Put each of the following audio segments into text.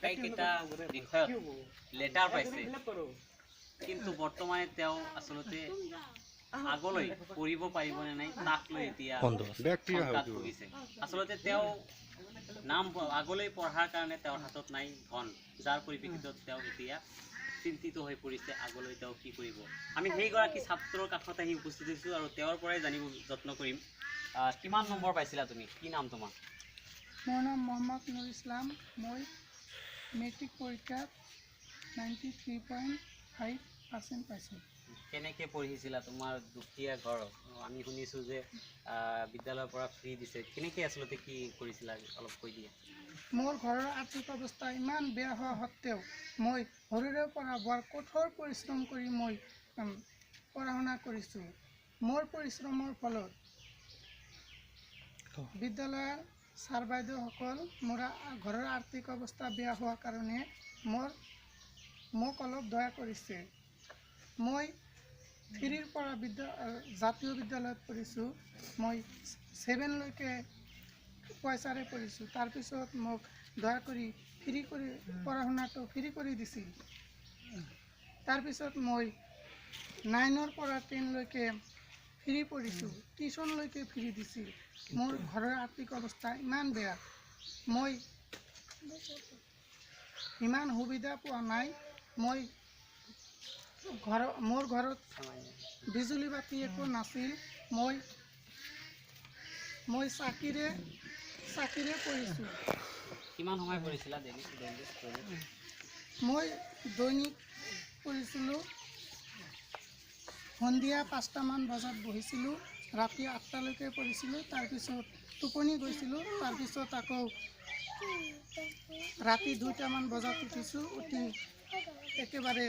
আটাইকেইটা বিষয়ত লেটাৰ পাইছে, কিন্তু বৰ্তমানে তেওঁ আচলতে আগলৈ পঢ়িব পাৰিবনে নাই তাক লৈ এতিয়া শংকাত ভুগিছে। আচলতে তেওঁ নাম আগলৈ পঢ়াৰ কাৰণে তেওঁৰ হাতত নাই ধন, যাৰ পৰিপ্ৰেক্ষিতত তেওঁ এতিয়া চিন্তিত হৈ পৰিছে আগলৈ তেওঁ কি কৰিব। আমি সেইগৰাকী ছাত্ৰৰ কাষত আহি উপস্থিত হৈছোঁ আৰু তেওঁৰ পৰাই জানিব যত্ন কৰিম। কিমান নম্বৰ পাইছিলা তুমি? কি নাম তোমাৰ? মোৰ নাম মহম্মদ নুৰ ইছলাম। মই মেট্ৰিক পৰীক্ষাত 93.5% পাইছোঁ। কেনেকৈ পঢ়িছিলা? তোমাৰ দুখীয়া ঘৰ, আমি শুনিছোঁ যে বিদ্যালয়ৰ পৰা ফ্ৰী দিছে। কেনেকৈ আচলতে কি কৰিছিলা, অলপ কৈ দিয়া। মোৰ ঘৰৰ আৰ্থিক অৱস্থা ইমান বেয়া হোৱা সত্ত্বেও মই সৰুৰে পৰা বৰ কঠোৰ পৰিশ্ৰম কৰি মই পঢ়া শুনা কৰিছোঁ। মোৰ পৰিশ্ৰমৰ ফলত বিদ্যালয়ৰ ছাৰ বাইদেউসকল মোৰ ঘৰৰ আৰ্থিক অৱস্থা বেয়া হোৱাৰ কাৰণে মোক অলপ দয়া কৰিছে। মই থ্ৰীৰ পৰা জাতীয় বিদ্যালয়ত পঢ়িছোঁ। মই ছেভেনলৈকে পইচাৰে পঢ়িছোঁ। তাৰপিছত মোক দয়া কৰি ফ্ৰী কৰি পঢ়া শুনাটো ফ্ৰী কৰি দিছিল। তাৰপিছত মই নাইনৰ পৰা টেনলৈকে ফ্ৰী পঢ়িছোঁ, টিউশ্যনলৈকে ফ্ৰী দিছিল। মোৰ ঘৰৰ আৰ্থিক অৱস্থা ইমান বেয়া, মই ইমান সুবিধা পোৱা নাই। মই মোৰ ঘৰত বিজুলী বাতি একো নাছিল। মই মই চাকিৰে চাকিৰে পঢ়িছোঁ। কিমান সময় পঢ়িছিলা ডেইলি ডেইলি দৈনিক? মই দৈনিক পঢ়িছিলোঁ। সন্ধিয়া 5টামান বজাত বহিছিলোঁ, ৰাতি 8টালৈকে পঢ়িছিলোঁ। তাৰপিছত টোপনি গৈছিলোঁ। তাৰপিছত আকৌ ৰাতি 2টামান বজাত উঠিছোঁ, উঠি একেবাৰে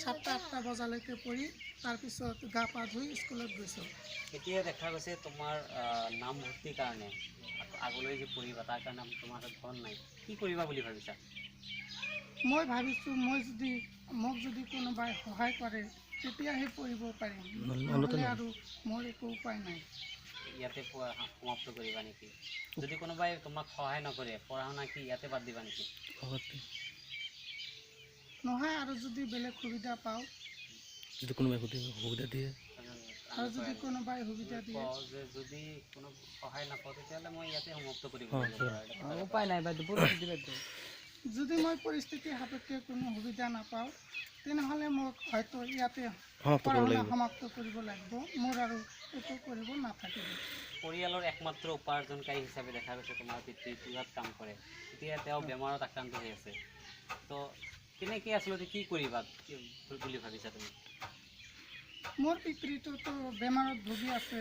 7টা 8টা বজালৈকে পঢ়ি তাৰপিছত গা পা ধুই স্কুলত গৈছোঁ। এতিয়া দেখা গৈছে তোমাৰ নামভৰ্তিৰ কাৰণে, আগলৈ যে পঢ়িবা তাৰ কাৰণে তোমাৰ হাতত ধন নাই, কি কৰিবা বুলি ভাবিছা? মই ভাবিছোঁ মোক যদি কোনোবাই সহায় কৰে তেতিয়াহে পঢ়িব পাৰিম, নহ'লে আৰু মোৰ একো উপায় নাই। ইয়াতে সমাপ্ত কৰিবা নেকি? যদি কোনোবাই তোমাক সহায় নকৰে, পঢ়া শুনা কি ইয়াতে বাদ দিবা নেকি? নহয়, আৰু যদি বেলেগ সুবিধা পাওঁ, যদি কোনোবাই সুবিধা দিয়ে, আৰু যদি কোনোবাই সুবিধা দিয়ে, যে যদি কোনো সহায় নাপাওঁ তেতিয়াহ'লে মই ইয়াতে সমাপ্ত কৰিব। উপায় নাই, বাইদেউ, পৰিস্থিতি বাধ্য। যদি মই পৰিস্থিতি সাপেক্ষে কোনো সুবিধা নাপাওঁ তেনেহ'লে মোক হয়তো ইয়াতে পঢ়া শুনা সমাপ্ত কৰিব লাগিব। মোৰ আৰু একো কৰিব নাথাকিব। পৰিয়ালৰ একমাত্ৰ উপাৰ্জনকাৰী হিচাপে দেখা গৈছে তোমাৰ পিতৃ চুলাত কাম কৰে। এতিয়া তেওঁ বেমাৰত আক্ৰান্ত হৈ আছে, তো কেনেকৈ আচলতে কি কৰিবা বুলি ভাবিছা তুমি? মোৰ পিতৃটোতো বেমাৰত ভুগি আছে।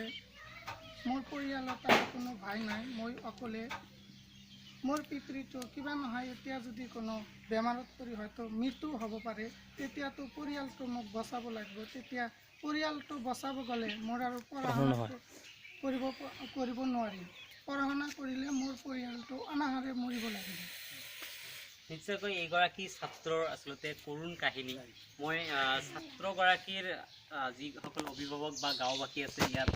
মোৰ পৰিয়ালত আৰু কোনো ভাই নাই, মই অকলে। মোৰ পিতৃটো কিবা নহয়, এতিয়া যদি কোনো বেমাৰত পৰি হয়তো মৃত্যু হ'ব পাৰে, তেতিয়াতো পৰিয়ালটো মোক বচাব লাগিব। তেতিয়া পৰিয়ালটো বচাব গ'লে মোৰ আৰু পঢ়া শুনা কৰিব নোৱাৰিম। পঢ়া শুনা কৰিলে মোৰ পৰিয়ালটো অনাহাৰে মৰিব লাগিব। নিশ্চয়কৈ এইগৰাকী ছাত্ৰৰ আচলতে কৰুণ কাহিনী। মই ছাত্ৰগৰাকীৰ যিসকল অভিভাৱক বা গাঁওবাসী আছে ইয়াত